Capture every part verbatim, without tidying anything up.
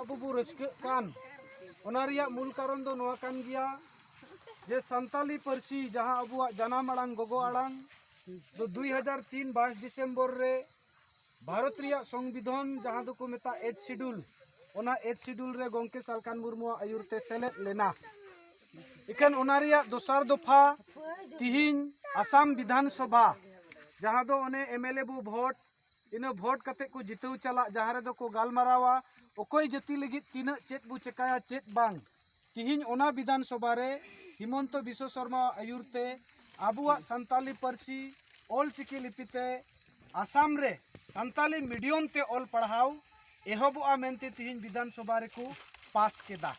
ᱟᱵᱚ ᱵᱚ ᱨᱟᱹᱥᱠᱟᱹᱜ ᱠᱟᱱ, ᱚᱱᱟ ᱨᱮᱭᱟᱜ ᱢᱩᱞ ᱠᱟᱨᱚᱱ ᱫᱚ ᱱᱚᱣᱟ ᱠᱟᱱ ᱜᱮᱭᱟ ᱡᱮ ᱥᱟᱱᱛᱟᱞᱤ ᱯᱟᱹᱨᱥᱤ, ᱡᱟᱦᱟᱸ ᱟᱵᱚᱣᱟᱜ ᱡᱟᱱᱟᱢ ᱟᱲᱟᱝ, ᱜᱚᱜᱚ ᱟᱲᱟᱝ ᱫᱚ ᱫᱩᱭ ᱦᱟᱡᱟᱨ ᱛᱤᱱ ᱵᱟᱭᱤᱥ ᱰᱤᱥᱮᱢᱵᱚᱨ ᱨᱮ ᱵᱷᱟᱨᱚᱛ ᱨᱮᱭᱟᱜ ᱥᱚᱝᱵᱤᱫᱷᱟᱱ, ᱡᱟᱦᱟᱸ ᱫᱚᱠᱚ ᱢᱮᱛᱟᱜ ᱮᱭᱤᱴ ᱥᱤᱰᱩᱞ, ᱚᱱᱟ ᱮᱭᱤᱴ ᱥᱤᱰᱩᱞ ᱨᱮ ᱜᱚᱢᱠᱮ ᱥᱟᱞᱠᱷᱟᱱ ᱢᱩᱨᱢᱩᱣᱟᱜ ᱟᱹᱭᱩᱨ ᱛᱮ ᱥᱮᱞᱮᱫ ᱞᱮᱱᱟ᱾ ᱤᱠᱷᱟᱹᱱ ᱚᱱᱟ ᱨᱮᱭᱟᱜ ᱫᱚᱥᱟᱨ ᱫᱚᱯᱷᱟ ᱛᱤᱦᱤᱧ ᱟᱥᱟᱢ ᱵᱤᱫᱷᱟᱱ ᱥᱚᱵᱷᱟ, ᱡᱟᱦᱟᱸ ᱫᱚ ᱚᱱᱮ ᱮᱢ ᱮᱞ ᱮ ᱵᱚ ᱵᱷᱳᱴ, ᱤᱱᱟᱹ ᱵᱷᱳᱴ ᱠᱟᱛᱮ ᱠᱚ ᱡᱤᱛᱟᱹᱣ ᱪᱟᱞᱟᱜ, ᱡᱟᱦᱟᱸ ᱨᱮᱫᱚ ᱠᱚ ᱜᱟᱞᱢᱟᱨᱟᱣᱟ ᱚᱠᱚᱭ ᱡᱟᱹᱛᱤ ᱞᱟᱹᱜᱤᱫ ᱛᱤᱱᱟᱹᱜ ᱪᱮᱫ ᱵᱚ ᱪᱮᱠᱟᱭᱟ, ᱪᱮᱫ ᱵᱟᱝ᱾ ᱛᱤᱦᱤᱧ ᱚᱱᱟ ᱵᱤᱫᱷᱟᱱ ᱥᱚᱵᱷᱟ ᱨᱮ ᱦᱤᱢᱚᱱᱛᱚ ᱵᱤᱥᱥᱚ ᱥᱚᱨᱢᱟᱣᱟᱜ ᱟᱹᱭᱩᱨ ᱛᱮ ᱟᱵᱚᱣᱟᱜ ᱥᱟᱱᱛᱟᱞᱤ ᱯᱟᱹᱨᱥᱤ ᱚᱞ ᱪᱤᱠᱤ ᱞᱤᱯᱤ ᱛᱮ ᱟᱥᱟᱢ ᱨᱮ ᱥᱟᱱᱛᱟᱞᱤ ᱢᱤᱰᱤᱭᱟᱢ ᱛᱮ ᱚᱞ ᱯᱟᱲᱦᱟᱣ ᱮᱦᱚᱵᱚᱜᱼᱟ ᱢᱮᱱᱛᱮ ᱛᱤᱦᱤᱧ ᱵᱤᱫᱷᱟᱱ ᱥᱚᱵᱷᱟ ᱨᱮᱠᱚ ᱯᱟᱥ ᱠᱮᱫᱟ᱾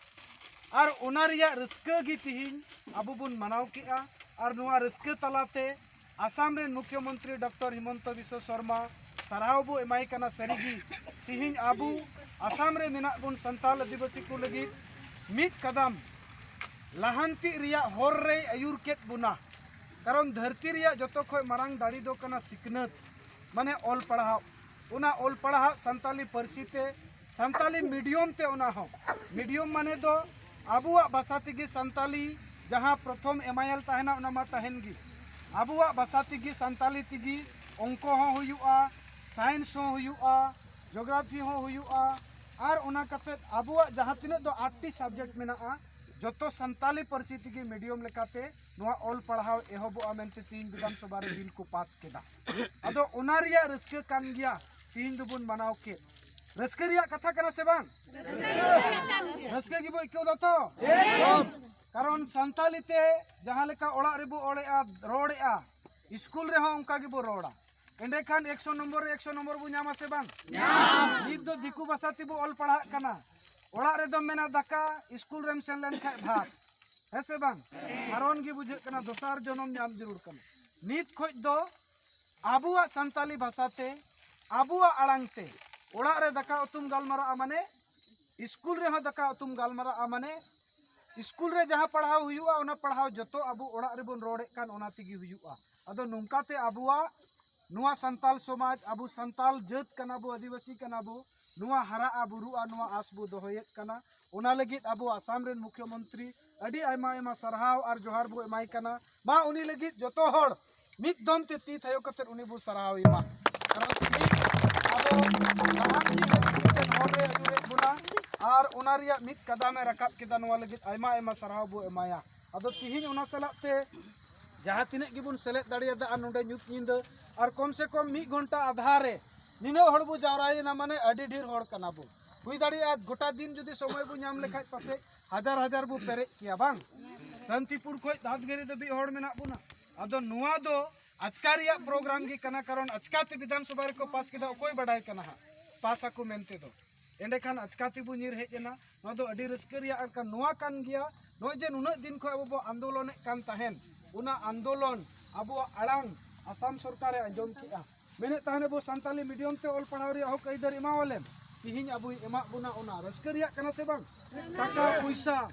ᱟᱨ ᱚᱱᱟ ᱨᱮᱭᱟᱜ ᱨᱟᱹᱥᱠᱟᱹ ᱜᱮ ᱛᱤᱦᱤᱧ ᱟᱵᱚ ᱵᱚᱱ ᱢᱟᱱᱟᱣ ᱠᱮᱜᱼᱟ᱾ ᱟᱨ ᱱᱚᱣᱟ ᱨᱟᱹᱥᱠᱟᱹ ᱛᱟᱞᱟᱛᱮ ᱟᱥᱟᱢ ᱨᱮᱱ ᱢᱩᱠᱷᱭᱚᱢᱚᱱᱛᱨᱤ ᱰᱚᱠᱴᱚᱨ ᱦᱤᱢᱚᱱᱛᱚ ᱵᱤᱥᱥᱚ ᱥᱚᱨᱢᱟ ᱥᱟᱨᱦᱟᱣ ᱵᱚ ᱮᱢᱟᱭ ᱠᱟᱱᱟ᱾ ᱥᱟᱹᱨᱤᱜᱮ ᱛᱤᱦᱤᱧ ᱟᱵᱚ ᱟᱥᱟᱢ ᱨᱮ ᱢᱮᱱᱟᱜ ᱵᱚᱱ ᱥᱟᱱᱛᱟᱲ ᱟᱹᱫᱤᱵᱟᱹᱥᱤ ᱠᱚ ᱞᱟᱹᱜᱤᱫ ᱢᱤᱫ ᱠᱟᱫᱟᱢ ᱞᱟᱦᱟᱱᱛᱤ ᱨᱮᱭᱟᱜ ᱦᱚᱨ ᱨᱮᱭ ᱟᱹᱭᱩᱨ ᱠᱮᱫ ᱵᱚᱱᱟ᱾ ᱠᱟᱨᱚᱱ ᱫᱷᱟᱹᱨᱛᱤ ᱨᱮᱭᱟᱜ ᱡᱚᱛᱚ ᱠᱷᱚᱱ ᱢᱟᱨᱟᱝ ᱫᱟᱲᱮ ᱫᱚ ᱠᱟᱱᱟ ᱥᱤᱠᱷᱱᱟᱹᱛ, ᱢᱟᱱᱮ ᱚᱞ ᱯᱟᱲᱦᱟᱣ᱾ ᱚᱱᱟ ᱚᱞ ᱯᱟᱲᱦᱟᱣ ᱥᱟᱱᱛᱟᱞᱤ ᱯᱟᱹᱨᱥᱤ ᱛᱮ, ᱥᱟᱱᱛᱟᱞᱤ ᱢᱤᱰᱤᱭᱟᱢ ᱛᱮ, ᱚᱱᱟ ᱦᱚᱸ ᱢᱤᱰᱤᱭᱟᱢ ᱢᱟᱱᱮ ᱫᱚ ᱟᱵᱚᱣᱟᱜ ᱵᱷᱟᱥᱟ ᱛᱮᱜᱮ ᱥᱟᱱᱛᱟᱞᱤ ᱡᱟᱦᱟᱸ ᱯᱨᱚᱛᱷᱚᱢ ᱮᱢ ᱟᱭ ᱮᱞ ᱛᱟᱦᱮᱱᱟ, ᱚᱱᱟ ᱢᱟ ᱛᱟᱦᱮᱱ ᱜᱮ᱾ ᱟᱵᱚᱣᱟᱜ ᱵᱷᱟᱥᱟ ᱛᱮᱜᱮ ᱥᱟᱱᱛᱟᱞᱤ ᱛᱮᱜᱮ ᱚᱝᱠᱚ ᱦᱚᱸ ᱦᱩᱭᱩᱜᱼᱟ, ᱥᱟᱭᱮᱱᱥ ᱦᱚᱸ ᱦᱩᱭᱩᱜᱼᱟ, ᱡᱳᱜᱨᱟᱯᱷᱤ ᱦᱚᱸ ᱦᱩᱭᱩᱜᱼᱟ, ᱟᱨ ᱚᱱᱟ ᱠᱟᱛᱮ ᱟᱵᱚᱣᱟᱜ ᱡᱟᱦᱟᱸ ᱛᱤᱱᱟᱹᱜ ᱫᱚ ᱟᱴᱴᱤ ᱥᱟᱵᱡᱮᱠᱴ ᱢᱮᱱᱟᱜᱼᱟ, ᱡᱚᱛᱚ ᱥᱟᱱᱛᱟᱞᱤ ᱯᱟᱹᱨᱥᱤ ᱛᱮᱜᱮ ᱢᱤᱰᱤᱭᱟᱢ ᱞᱮᱠᱟᱛᱮ ᱱᱚᱣᱟ ᱚᱞ ᱯᱟᱲᱦᱟᱣ ᱮᱦᱚᱵᱚᱜᱼᱟ ᱢᱮᱱᱛᱮ ᱛᱤᱦᱤᱧ ᱵᱤᱫᱷᱟᱱ ᱥᱚᱵᱷᱟ ᱨᱮ ᱵᱤᱞ ᱠᱚ ᱯᱟᱥ ᱠᱮᱫᱟ᱾ ᱟᱫᱚ ᱚᱱᱟ ᱨᱮᱭᱟᱜ ᱨᱟᱹᱥᱠᱟᱹ ᱠᱟᱱ ᱜᱮᱭᱟ, ᱛᱤᱦᱤᱧ ᱫᱚᱵᱚᱱ ᱢᱟᱱᱟᱣ ᱠᱮᱫ᱾ ᱨᱟᱹᱥᱠᱟᱹ ᱨᱮᱭᱟᱜ ᱠᱟᱛᱷᱟ ᱠᱟᱱᱟ ᱥᱮ ᱵᱟᱝ? ᱨᱟᱹᱥᱠᱟᱹ ᱜᱮᱵᱚ ᱟᱹᱭᱠᱟᱹᱣ ᱫᱟ ᱛᱚ? ᱠᱟᱨᱚᱱ ᱥᱟᱱᱛᱟᱞᱤ ᱛᱮ ᱡᱟᱦᱟᱸ ᱞᱮᱠᱟ ᱚᱲᱟᱜ ᱨᱮᱵᱚ ᱚᱞᱮᱜᱼᱟ, ᱨᱚᱲᱮᱜᱼᱟ, ᱥᱠᱩᱞ ᱨᱮᱦᱚᱸ ᱚᱱᱠᱟ ᱜᱮᱵᱚ ᱨᱚᱲᱟ᱾ ᱮᱸᱰᱮᱠᱷᱟᱱ ᱮᱠᱥᱚ ᱱᱚᱢᱵᱚᱨ ᱨᱮ ᱮᱠᱥᱚ ᱱᱚᱢᱵᱚᱨ ᱵᱚ ᱧᱟᱢᱟ ᱥᱮ ᱵᱟᱝ? ᱱᱤᱛ ᱫᱚ ᱫᱤᱠᱩ ᱵᱷᱟᱥᱟ ᱛᱮᱵᱚ ᱚᱞ ᱯᱟᱲᱦᱟᱜ ᱠᱟᱱᱟ᱾ ᱚᱲᱟᱜ ᱨᱮᱫᱚᱢ ᱢᱮᱱᱟ ᱫᱟᱠᱟ, ᱥᱠᱩᱞ ᱨᱮᱢ ᱥᱮᱱ ᱞᱮᱱᱠᱷᱟᱱ ᱵᱷᱟᱛ᱾ ᱦᱮᱸ ᱥᱮ ᱵᱟᱝ? ᱦᱟᱨᱚᱱ ᱜᱮ ᱵᱩᱡᱷᱟᱹᱜ ᱠᱟᱱᱟ, ᱫᱚᱥᱟᱨ ᱡᱚᱱᱚᱢ ᱧᱟᱢ ᱡᱟᱹᱨᱩᱲ ᱠᱟᱱᱟ᱾ ᱱᱤᱛ ᱠᱷᱚᱡ ᱫᱚ ᱟᱵᱚᱣᱟᱜ ᱥᱟᱱᱛᱟᱞᱤ ᱵᱷᱟᱥᱟ ᱛᱮ, ᱟᱵᱚᱣᱟᱜ ᱟᱲᱟᱝ ᱛᱮ ᱚᱲᱟᱜ ᱨᱮ ᱫᱟᱠᱟ ᱩᱛᱩᱢ ᱜᱟᱞᱢᱟᱨᱟᱜᱼᱟ ᱢᱟᱱᱮ, ᱥᱠᱩᱞ ᱨᱮᱦᱚᱸ ᱫᱟᱠᱟ ᱩᱛᱩᱢ ᱜᱟᱞᱢᱟᱨᱟᱜᱼᱟ ᱢᱟᱱᱮ, ᱥᱠᱩᱞ ᱨᱮ ᱡᱟᱦᱟᱸ ᱯᱟᱲᱦᱟᱣ ᱦᱩᱭᱩᱜᱼᱟ, ᱚᱱᱟ ᱯᱟᱲᱦᱟᱣ ᱡᱚᱛᱚ ᱟᱵᱚ ᱚᱲᱟᱜ ᱨᱮᱵᱚᱱ ᱨᱚᱲᱮᱫ ᱠᱟᱱ, ᱚᱱᱟ ᱛᱮᱜᱮ ᱦᱩᱭᱩᱜᱼᱟ᱾ ᱟᱫᱚ ᱱᱚᱝᱠᱟᱛᱮ ᱟᱵᱚᱣᱟᱜ ᱱᱚᱣᱟ ᱥᱟᱱᱛᱟᱞ ᱥᱚᱢᱟᱡᱽ, ᱟᱵᱚ ᱥᱟᱱᱛᱟᱞ ᱡᱟᱹᱛ ᱠᱟᱱᱟ ᱵᱚ, ᱟᱹᱫᱤᱵᱟᱹᱥᱤ ᱠᱟᱱᱟ ᱵᱚ, ᱱᱚᱣᱟ ᱦᱟᱨᱟᱜᱼᱟ, ᱵᱩᱨᱩᱜᱼᱟ, ᱱᱚᱣᱟ ᱟᱥ ᱵᱚ ᱫᱚᱦᱚᱭᱮᱫ ᱠᱟᱱᱟ᱾ ᱚᱱᱟ ᱞᱟᱹᱜᱤᱫ ᱟᱵᱚ ᱟᱥᱟᱢ ᱨᱮᱱ ᱢᱩᱠᱷᱭᱚ ᱢᱚᱱᱛᱨᱤ ᱟᱹᱰᱤ ᱟᱭᱢᱟ ᱟᱭᱢᱟ ᱥᱟᱨᱦᱟᱣ ᱟᱨ ᱡᱚᱦᱟᱨ ᱵᱚ ᱮᱢᱟᱭ ᱠᱟᱱᱟ᱾ ᱢᱟ ᱩᱱᱤ ᱞᱟᱹᱜᱤᱫ ᱡᱚᱛᱚ ᱦᱚᱲ ᱢᱤᱫ ᱫᱚᱢ ᱛᱮ ᱛᱤ ᱛᱷᱟᱭᱚ ᱠᱟᱛᱮ ᱩᱱᱤ ᱵᱚ ᱥᱟᱨᱦᱟᱣ ᱮᱢᱟ᱾ ᱠᱟᱨᱚᱱ ᱛᱮᱦᱮᱧ ᱟᱵᱚ ᱱᱟᱦᱟᱜ ᱜᱮ ᱦᱮᱡ ᱠᱟᱛᱮ ᱦᱚᱨ ᱨᱮ ᱟᱹᱭᱩᱨᱮᱫ ᱵᱚᱱᱟ ᱟᱨ ᱚᱱᱟ ᱨᱮᱭᱟᱜ ᱢᱤᱫ ᱠᱟᱫᱟᱢ ᱮ ᱨᱟᱠᱟᱵ ᱠᱮᱫᱟ᱾ ᱱᱚᱣᱟ ᱞᱟᱹᱜᱤᱫ ᱟᱭᱢᱟ ᱟᱭᱢᱟ ᱥᱟᱨᱦᱟᱣ ᱵᱚ ᱮᱢᱟᱭᱟ᱾ ᱟᱫᱚ ᱛᱤᱦᱤᱧ ᱚᱱᱟ ᱥᱟᱞᱟᱜ ᱛᱮ ᱡᱟᱦᱟᱸ ᱛᱤᱱᱟᱹᱜ ᱜᱮᱵᱚᱱ ᱥᱮᱞᱮᱫ ᱫᱟᱲᱮᱭᱟᱫᱟ ᱟᱨ ᱱᱚᱰᱮ ᱧᱩᱛ ᱧᱤᱫᱟᱹ ᱟᱨ ᱠᱚᱢ ᱥᱮ ᱠᱚᱢ ᱢᱤᱫ ᱜᱷᱚᱱᱴᱟ ᱟᱫᱷᱟ ᱨᱮ ᱱᱤᱱᱟᱹᱜ ᱦᱚᱲ ᱵᱚ ᱡᱟᱣᱨᱟᱭᱮᱱᱟ, ᱢᱟᱱᱮ ᱟᱹᱰᱤ ᱰᱷᱮᱨ ᱦᱚᱲ ᱠᱟᱱᱟ ᱵᱚ᱾ ᱦᱩᱭ ᱫᱟᱲᱮᱭᱟᱜᱼᱟ ᱜᱚᱴᱟ ᱫᱤᱱ ᱡᱩᱫᱤ ᱥᱚᱢᱚᱭ ᱵᱚ ᱧᱟᱢ ᱞᱮᱠᱷᱟᱡ ᱯᱟᱥᱮᱡ ᱦᱟᱡᱟᱨ ᱦᱟᱡᱟᱨ ᱵᱚ ᱯᱮᱨᱮᱡ ᱠᱮᱭᱟ, ᱵᱟᱝ? ᱥᱟᱱᱛᱤᱯᱩᱨ ᱠᱷᱚᱡ ᱫᱷᱟᱛᱜᱟᱹᱨᱤ ᱫᱷᱟᱹᱵᱤᱡ ᱦᱚᱲ ᱢᱮᱱᱟᱜ ᱵᱚᱱᱟ᱾ ᱟᱫᱚ ᱱᱚᱣᱟ ᱫᱚ ᱟᱪᱠᱟ ᱨᱮᱭᱟᱜ ᱯᱨᱳᱜᱨᱟᱢ ᱜᱮ ᱠᱟᱱᱟ, ᱠᱟᱨᱚᱱ ᱟᱪᱠᱟᱛᱮ ᱵᱤᱫᱷᱟᱱ ᱥᱚᱵᱷᱟ ᱨᱮᱠᱚ ᱯᱟᱥ ᱠᱮᱫᱟ, ᱚᱠᱚᱭ ᱵᱟᱰᱟᱭ ᱠᱟᱱᱟ ᱦᱟᱸᱜ ᱯᱟᱥ ᱟᱠᱚ ᱢᱮᱱᱛᱮ ᱫᱚ᱾ ᱮᱸᱰᱮᱠᱷᱟᱱ ᱟᱪᱠᱟ ᱛᱮᱵᱚ ᱧᱤᱨ ᱦᱮᱡ ᱮᱱᱟ᱾ ᱱᱚᱣᱟ ᱫᱚ ᱟᱹᱰᱤ ᱨᱟᱹᱥᱠᱟᱹ ᱨᱮᱭᱟᱜ ᱟᱨ ᱠᱟᱱ ᱱᱚᱣᱟ ᱠᱟᱱ ᱜᱮᱭᱟ᱾ ᱱᱚᱜᱼᱚᱭ ᱡᱮ ᱱᱩᱱᱟᱹᱜ ᱫᱤᱱ ᱠᱷᱚᱱ ᱟᱵᱚ ᱵᱚ ᱟᱱᱫᱳᱞᱚᱱᱮᱫ ᱠᱟᱱ ᱛᱟᱦᱮᱱ, ᱚᱱᱟ ᱟᱱᱫᱳᱞᱚᱱ ᱟᱵᱚᱣᱟᱜ ᱟᱲᱟᱝ ᱟᱥᱟᱢ ᱥᱚᱨᱠᱟᱨᱮ ᱟᱸᱡᱚᱢ ᱠᱮᱜᱼᱟ᱾ ᱢᱮᱱᱮᱫ ᱛᱟᱦᱮᱱ ᱟᱵᱚ ᱥᱟᱱᱛᱟᱞᱤ ᱢᱤᱰᱤᱭᱟᱢ ᱛᱮ ᱚᱞ ᱯᱟᱲᱦᱟᱣ ᱨᱮᱭᱟᱜ ᱦᱚᱠ ᱟᱹᱭᱫᱟᱹᱨ ᱮᱢᱟᱣᱟᱞᱮᱢ᱾ ᱛᱤᱦᱤᱧ ᱟᱵᱚᱭ ᱮᱢᱟᱜ ᱵᱚᱱᱟ, ᱚᱱᱟ ᱨᱟᱹᱥᱠᱟᱹ ᱨᱮᱭᱟᱜ ᱠᱟᱱᱟ ᱥᱮ ᱵᱟᱝ? ᱴᱟᱠᱟ ᱯᱩᱭᱥᱟ,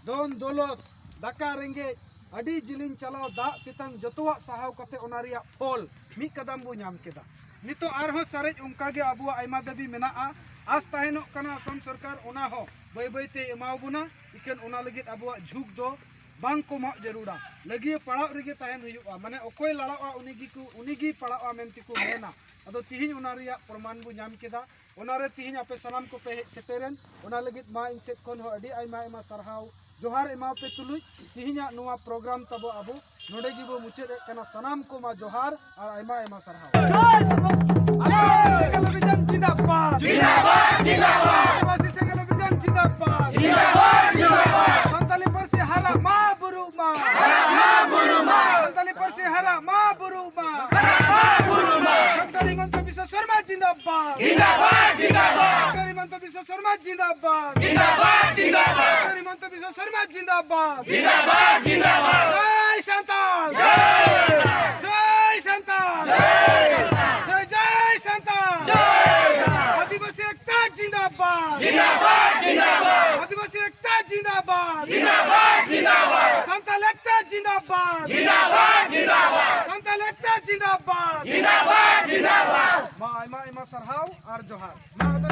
ᱫᱷᱚᱱ ᱫᱚᱞᱚᱛ, ᱫᱟᱠᱟ ᱨᱮᱸᱜᱮᱡ, ᱟᱹᱰᱤ ᱡᱤᱞᱤᱧ ᱪᱟᱞᱟᱣ, ᱫᱟᱜ ᱛᱮᱛᱟᱝ, ᱡᱚᱛᱚᱣᱟᱜ ᱥᱟᱦᱟᱣ ᱠᱟᱛᱮ ᱚᱱᱟ ᱨᱮᱭᱟᱜ ᱯᱷᱚᱞ ᱢᱤᱫ ᱠᱟᱫᱟᱢ ᱵᱚ ᱧᱟᱢ ᱠᱮᱫᱟ᱾ ᱱᱤᱛᱚᱜ ᱟᱨᱦᱚᱸ ᱥᱟᱨᱮᱡ ᱚᱱᱠᱟ ᱜᱮ ᱟᱵᱚᱣᱟᱜ ᱟᱭᱢᱟ ᱫᱟᱹᱵᱤ ᱢᱮᱱᱟᱜᱼᱟ᱾ ᱟᱥ ᱛᱟᱦᱮᱱᱚᱜ ᱠᱟᱱᱟ ᱟᱥᱟᱢ ᱥᱚᱨᱠᱟᱨ ᱚᱱᱟ ᱦᱚᱸ ᱵᱟᱹᱭ ᱵᱟᱹᱭ ᱛᱮ ᱮᱢᱟᱣ ᱵᱚᱱᱟ᱾ ᱤᱠᱷᱟᱹᱱ ᱚᱱᱟ ᱞᱟᱹᱜᱤᱫ ᱟᱵᱚᱣᱟᱜ ᱡᱷᱩᱸᱠ ᱫᱚ ᱵᱟᱝ ᱠᱚᱢᱟᱜ ᱡᱟᱹᱨᱩᱲᱟ᱾ ᱞᱟᱹᱜᱤᱭᱟᱹ ᱯᱟᱲᱟᱜ ᱨᱮᱜᱮ ᱛᱟᱦᱮᱱ ᱦᱩᱭᱩᱜᱼᱟ᱾ ᱢᱟᱱᱮ ᱚᱠᱚᱭ ᱞᱟᱲᱟᱜᱼᱟ ᱩᱱᱤ ᱜᱮᱠᱚ, ᱩᱱᱤ ᱜᱮᱭ ᱯᱟᱲᱟᱜᱼᱟ ᱢᱮᱱᱛᱮ ᱠᱚ ᱢᱮᱱᱟ᱾ ᱟᱫᱚ ᱛᱤᱦᱤᱧ ᱚᱱᱟ ᱨᱮᱭᱟᱜ ᱯᱨᱚᱢᱟᱱ ᱵᱚ ᱧᱟᱢ ᱠᱮᱫᱟ᱾ ᱚᱱᱟᱨᱮ ᱛᱤᱦᱤᱧ ᱟᱯᱮ ᱥᱟᱱᱟᱢ ᱠᱚᱯᱮ ᱦᱮᱡ ᱥᱮᱴᱮᱨᱮᱱ, ᱚᱱᱟ ᱞᱟᱹᱜᱤᱫ ᱢᱟ ᱤᱧ ᱥᱮᱫ ᱠᱷᱚᱱ ᱦᱚᱸ ᱟᱹᱰᱤ ᱟᱭᱢᱟ ᱟᱭᱢᱟ ᱥᱟᱨᱦᱟᱣ ᱡᱚᱦᱟᱨ ᱮᱢᱟᱣ ᱯᱮ ᱛᱩᱞᱩᱡ ᱛᱤᱦᱤᱧᱟᱜ ᱱᱚᱣᱟ ᱯᱨᱳᱜᱨᱟᱢ ᱛᱟᱵᱚ ᱟᱵᱚ ᱱᱚᱰᱮ ᱜᱮᱵᱚ ᱢᱩᱪᱟᱹᱫ ᱮᱫ ᱠᱟᱱᱟ᱾ ᱥᱟᱱᱟᱢ ᱠᱚᱢᱟ ᱡᱚᱦᱟᱨ ᱟᱨ ᱟᱭᱢᱟ ᱟᱭᱢᱟ ᱥᱟᱨᱦᱟᱣ᱾ ᱡᱚᱭ ᱥᱟᱱᱛᱟᱲ᱾ ᱟᱹᱫᱤᱵᱟᱹᱥᱤ ᱥᱮᱸᱜᱮᱞ ᱚᱵᱷᱤᱡᱟᱱ ᱡᱤᱱᱫᱟᱵᱟᱫ᱾ ᱡᱤᱱᱫᱟᱵᱟᱫ, ᱡᱤᱱᱫᱟᱵᱟᱫ᱾ ᱟᱹᱫᱤᱵᱟᱹᱥᱤ ᱥᱮᱸᱜᱮᱞ ᱚᱵᱷᱤᱡᱟᱱ ᱡᱤᱱᱫᱟᱵᱟᱫ᱾ ᱡᱤᱱᱫᱟᱵᱟᱫ, ᱡᱤᱱᱫᱟᱵᱟᱫ᱾ ᱥᱟᱱᱛᱟᱞᱤ ᱯᱟᱹᱨᱥᱤ ᱦᱟᱨᱟ ᱢᱟ ᱵᱩᱨᱩ ᱢᱟ᱾ ᱦᱟᱨᱟ ᱢᱟ ᱵᱩᱨᱩ ᱢᱟ᱾ ᱥᱟᱱᱛᱟᱞᱤ ᱯᱟᱹᱨᱥᱤ ᱦᱟᱨᱟ ᱢᱟ ᱵᱩᱨᱩ ᱢᱟ᱾ ᱦᱟᱨᱟ ᱢᱟ ᱵᱩᱨᱩ ᱢᱟ᱾ ᱰᱚᱠᱴᱚᱨ ᱦᱤᱢᱚᱱᱛᱚ ᱵᱤᱥᱣᱟ ᱥᱚᱨᱢᱟ ᱡᱤᱱᱫᱟᱵᱟᱫ᱾ ᱡᱤᱱᱫᱟᱵᱟᱫ, ᱡᱤᱱᱫᱟᱵᱟᱫ᱾ ᱰᱚᱠᱴᱚᱨ ᱦᱤᱢᱚᱱᱛᱚ ᱵᱤᱥᱣᱟ ᱥᱚᱨᱢᱟ ᱡᱤᱱᱫᱟᱵᱟᱫ᱾ ᱡᱤᱱᱫᱟᱵᱟᱫ, ᱡᱤᱱᱫᱟᱵᱟᱫ᱾ ᱰᱚᱠᱴᱚᱨ ᱦᱤᱢᱚᱱᱛᱚ ᱵᱤᱥᱣᱟ ᱥᱚᱨᱢᱟ ᱡᱤᱱᱫᱟᱵᱟᱫ᱾ ᱡᱤᱱᱫᱟᱵᱟᱫ, ᱡᱤᱱᱫᱟᱵᱟᱫ᱾ ᱡᱚᱭ ᱥᱟᱱᱛᱟᱞ᱾ ᱡᱚᱭ ᱥᱟᱱᱛᱟᱞ᱾ ᱡᱚᱭ ᱥᱟᱱᱛᱟᱞ᱾ ᱡᱚᱭ ᱥᱟᱱᱛᱟᱞ᱾ ᱡᱚᱭ, ᱡᱚᱭ ᱥᱟᱱᱛᱟᱞ᱾ ᱡᱚᱭ ᱥᱟᱱᱛᱟᱞ᱾ ᱟᱹᱫᱤᱵᱟᱹᱥᱤ ᱮᱠᱛᱟ ᱡᱤᱱᱫᱟᱵᱟᱫ᱾ ᱡᱤᱱᱫᱟᱵᱟᱫ, ᱡᱤᱱᱫᱟᱵᱟᱫ᱾ ᱟᱹᱫᱤᱵᱟᱹᱥᱤ ᱮᱠᱛᱟ ᱡᱤᱱᱫᱟᱵᱟᱫ᱾ ᱡᱤᱱᱫᱟᱵᱟᱫ, ᱡᱤᱱᱫᱟᱵᱟᱫ᱾ ᱥᱟᱱᱛᱟᱞ ᱮᱠᱛᱟ ᱡᱤᱱᱫᱟᱵᱟᱫ᱾ ᱡᱤᱱᱫᱟᱵᱟᱫ, ᱡᱤᱱᱫᱟᱵᱟᱫ᱾ ᱥᱟᱱᱛᱟᱞ ᱮᱠᱛᱟ ᱡᱤᱱᱫᱟᱵᱟᱫ᱾ ᱡᱤᱱᱫᱟᱵᱟᱫ, ᱡᱤᱱᱫᱟᱵᱟᱫ᱾ ᱢᱟ ᱟᱭᱢᱟ ᱟᱭᱢᱟ ᱥᱟᱨᱦᱟᱣ ᱟᱨ ᱡᱚᱦᱟᱨ᱾ ᱢᱟ ᱟᱫᱚ